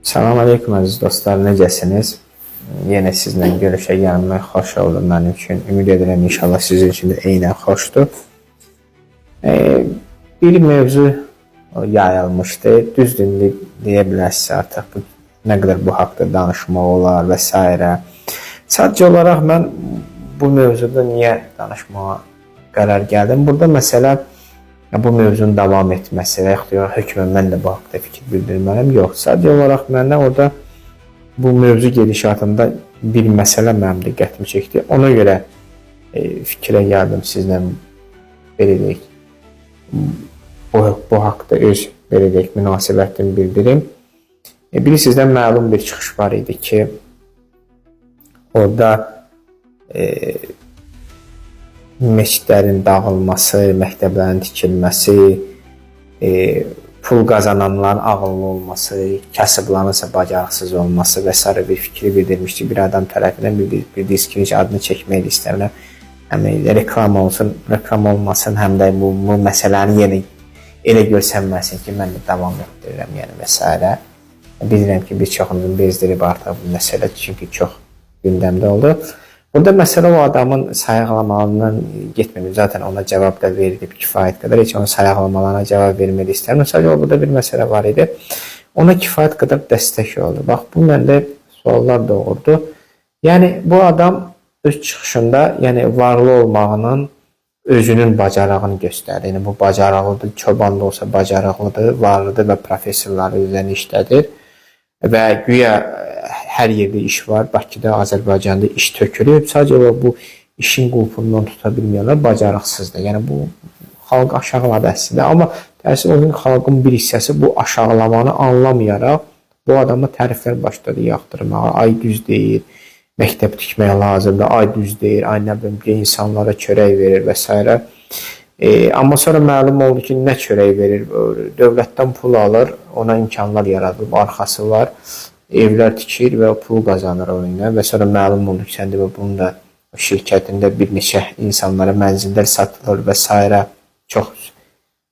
Salam əleykum əziz dostlar, necəsiniz? Yenə sizlə görüşə gəlmək xoş oldu mənim üçün. Ümid edirəm inşallah sizin üçün də eynən xoşdur. Bir mövzu yayılmışdı. Düzdür, indi deyə bilərsiniz artıq bu nə qədər bu haqda danışmaq olar və s. Sadəcə olaraq mən bu mövzuda niyə danışmağa qərar gəldim? Burada məsələ bu mövzunun davam etməsi və yaxud da hökmən mən də bu haqda fikir bildirməliyəm. Yox, sadəcə olaraq məndən orada bu mövzu gedişatında bir məsələ mənim diqqətimi çəkdi. Ona görə fikrə gəldim sizlə belə deyək, bu haqda öz belə deyək münasibətimi bildirim. Bilirsiniz də məlum bir çıxış var idi ki, orada məscidlərin dağılması, məktəblərin tikilməsi, pul qazananların ağıllı olması, kasıbların isə bacarıqsız olması və sairə bir fikri bildirmişdi bir adam tərəfindən. Bildiyiniz kimi heç adını çəkmək də istəmirəm. Həm reklam olsun, reklam olmasın, həm də bu məsələni yenə elə görsənməsin ki, mən də davam etdirirəm, yəni və sairə. Bilirəm ki, bir çoxunuzun bezdirib artıq bu məsələ, çünki çox gündəmdə oldu. Burada məsələ o adamın sayıqlamalarından getmir. Zaten ona cavab da verilib kifayət qədər. Heç onun sayıqlamalarına cavab vermək istəmirəm. Sadəcə burada bir məsələ var idi. Ona kifayət qədər dəstək oldu. Bax, bu məndə suallar doğurdu. Yəni, bu adam öz çıxışında, yəni varlı olmağının özünün bacarığını göstərdi. Yəni, bu bacarıqlıdır, çoban da olsa bacarıqlıdır, varlıdır və professorları üzərinə işlədir. Və güya hər yerdə iş var, Bakıda, Azərbaycanda iş tökülüb. Sadəcə bu işin qulpundan tuta bilməyənlər bacarıqsızdır. Yəni bu xalq aşağıladı əslində. Amma təəssüf olsun ki, xalqın bir hissəsi bu aşağılamanı anlamayaraq bu adama təriflər başladı yağdırmağa. Ay düz deyir, məktəb tikmək lazımdır, ay düz deyir, ay nə bilim ki, insanlara çörək verir və s. Amma sonra məlum oldu ki, nə çörək verir, dövlətdən pul alır, ona imkanlar yaradılıb, arxası var, evlər tikir və pul qazanır onunla və sonra məlum oldu ki, sən demə bunun da şirkətində bir neçə insanlara mənzillər satılır və s. Çox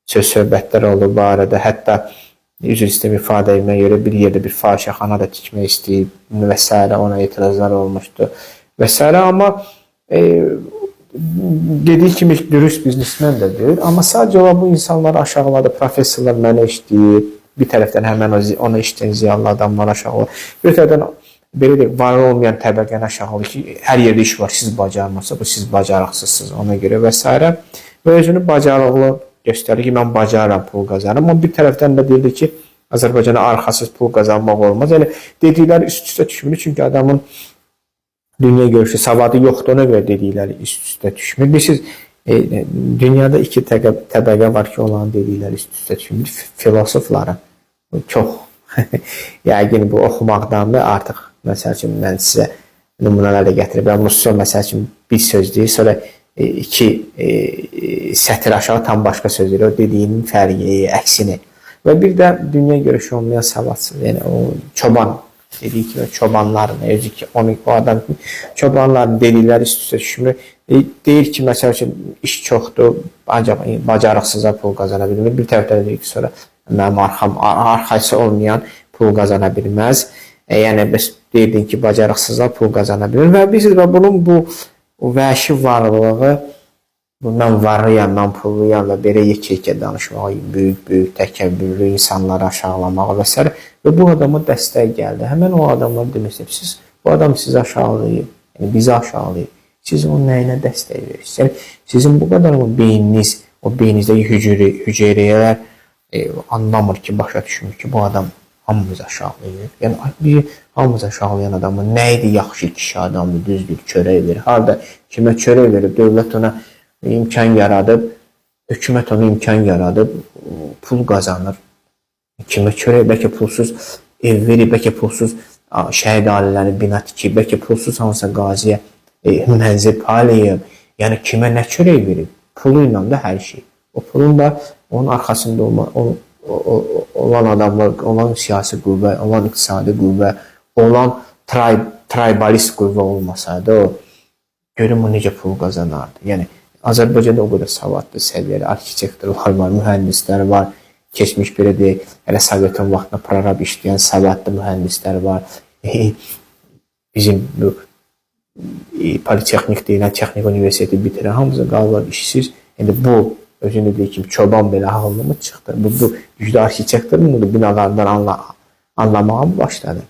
söz söhbətlər oldu bu arada. Hətta üzr istəyirəm ifadə etməyə görə bir yerdə bir fahişəxana da tikmək istəyib və s. Ona etirazlar olmuşdu və s. Amma dediyi kimi dürüst biznesmen də deyil. Amma sadəcə olaraq bu insanları aşağıladı. Professorlar mənə işləyir. Bir tərəfdən həmən ona işləyən ziyanlı adamlar aşağıladı. Bir tərəfdən belə deyək, varlı olmayan təbəqəni aşağıladı ki, hər yerdə iş var, siz bacarmırsa, bu siz bacarıqsızsınız ona görə və s. Və özünü bacarıqlı göstərir ki, mən bacarıram, pul qazanıram. Amma bir tərəfdən də deyirdi ki, Azərbaycana arxasız pul qazanmaq olmaz. Yəni dedikləri üst-üstə düşmür, çünki adamın dünya görüşü, savadı yoxdur, ona görə dedikləri üst-üstə düşmür. Bilirsiniz, dünyada iki təbəqə var ki, onların dedikləri üst-üstə düşmür. Filosofların çox, yəqin bu oxumaqdandır artıq. Məsəl üçün, mən sizə nümunələr də gətirə bilərəm. Russo, məsəl üçün, bir söz deyir, sonra iki sətir aşağı tam başqa söz deyir. O dediyinin fərqi, əksini. Və bir də dünya görüşü olmayan savadsız, yəni o çoban dediyi kimi çobanların, özü ki, onu, o adam çobanların dedikləri üst-üstə düşmür. Deyir ki, məsəl üçün, iş çoxdur, ancaq bacarıqsıza pul qazana bilmir. Bir tərəfdən deyir ki, sonra mənim arxası olmayan pul qazana bilməz. Yəni, bəs deyirdin ki, bacarıqsızlar pul qazana bilmir. Və bilirsiniz, və bunun bu vəhşi varlığı, bu, mən varlıyam, mən pulluyam və belə yekə-yekə danışmağa, böyük-böyük təkəbbürlü insanları aşağılamağa və s. Və bu adama dəstək gəldi. Həmən o adamlar demək istəyir, siz, bu adam sizi aşağılayıb, yəni bizi aşağılayıb. Siz onun nəyinə dəstək verirsiniz? Yəni, sizin bu qədər o beyniniz, o beyninizdəki hüceyrələr anlamır ki, başa düşmür ki, bu adam hamımızı aşağılayır. Yəni, bir hamımızı aşağılayan adamın nə idi yaxşı kişi adamdır, düzdür, çörək verir. Harada kimə çörək verib, dövlət ona imkan yaradıb, hökumət ona imkan yaradıb, pul qazanır. Kimə çörək, bəlkə pulsuz ev verib, bəlkə pulsuz şəhid ailələrini bina tikib, bəlkə pulsuz hansısa qaziyə mənzil paylayıb. Yəni, kimə nə çörək verib? Pulu ilə də hər şey. O pulun da onun arxasında olan adamlar, olan siyasi qüvvə, olan iqtisadi qüvvə, olan tribalist qüvvə olmasaydı, o, görüm o necə pul qazanardı. Yəni, Azərbaycanda o qədər savadlı, səviyyəli arxitektorlar var, mühəndislər var, Keçmiş belə deyək, hələ Sovetin vaxtında prorab işləyən savadlı mühəndislər var. Bizim bu Politexnik deyilən texnik universiteti bitirən hamısı qalıblar işsiz. İndi bu özün dediyi kimi çoban belə ağıllı mı çıxdı? Bu güclü arxitektor mu bu binalardan anlamağa mı başladı?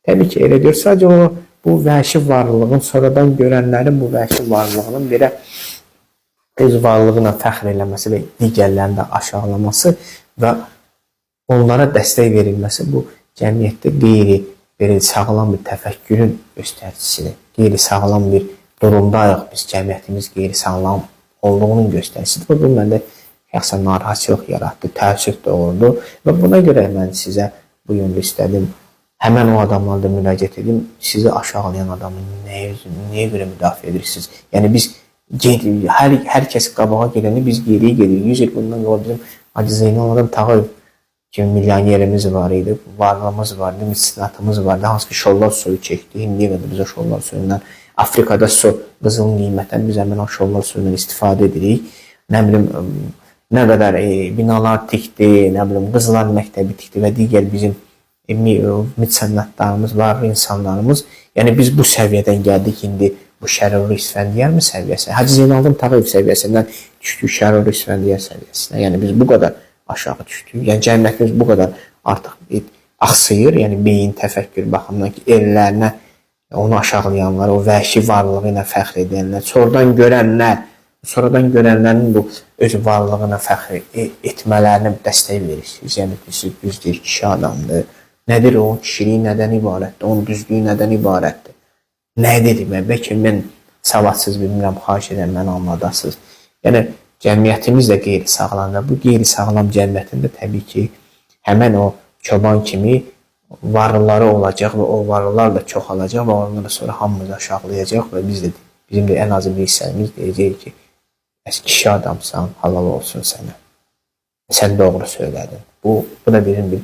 Təbii ki, elə deyir. Sadəcə o bu vəhşi varlığın, sonradan görənlərin bu vəhşi varlığının belə öz varlığına fəxr eləməsi və digərlərini də aşağılaması və onlara dəstək verilməsi bu cəmiyyətdə qeyri belə sağlam bir təfəkkürün göstəricisidir. Qeyri sağlam bir durumdayıq biz, cəmiyyətimiz qeyri sağlam olduğunun göstəricisidir. Bu məndə şəxsən narahatçılıq yaratdı, təəssüf doğurdu və buna görə mən sizə bu yöndə istədim. Həmən o adamlarla müraciət edim. Sizi aşağılayan adamı nəyə görə müdafiə edirsiniz? Yəni biz hər kəs qabağa gedəni biz geriyə gedirik. 100 il bundan qabaq bizim Hacı Zeynalabdin Tağıyev kimi milyonерimiz var idi, varlığımız vardı, misnatımız vardı. Hansı ki şollar suyu çəkdi. İndiyə qədər biz o şollar suyundan Afrikada su qızıl qiymətdən biz həmin o şollar suyundan istifadə edirik. Nə bilim nə qədər binalar tikdi, nə bilim Qızlar məktəbi tikdi və digər bizim mitsənətlarımız var, insanlarımız. Yəni biz bu səviyyədən gəldik indi bu Şərur İsfəndiyar mı səviyyəsinə? Hacı Zeynalabdin Tağıyev səviyyəsindən düşdük Şərur İsfəndiyar səviyyəsinə. Yəni biz bu qədər aşağı düşdük. Yəni cəmiyyətimiz bu qədər artıq axsayır, yəni beyin təfəkkür baxımından ki, ellərinə onu aşağılayanlar, o vəhşi varlığı ilə fəxr edənlər, sonradan görənlərin bu öz varlığına fəxr etmələrinə dəstək verirsiniz. Yəni siz düz deyir, kişi adamdır. Nədir o? Kişiliyi nədən ibarətdir? Onun düzlüyü nədən ibarətdir? Nədir? Bəlkə mən savadsız bilmirəm, xahiş edirəm, məni anladasınız. Yəni cəmiyyətimiz də qeyri-sağlam və bu qeyri-sağlam cəmiyyətin də təbii ki, həmən o çoban kimi varlıları olacaq və o varlılar da çoxalacaq və ondan sonra hamımızı aşağılayacaq və biz də bizim də ən azı bir hissəmiz deyəcək ki, bəs kişi adamsan, halal olsun sənə. Sən doğru söylədin. Bu da bizim bir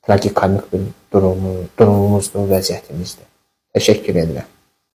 tragikomik bir durumumuzdur, vəziyyətimizdir. Təşəkkür edirəm.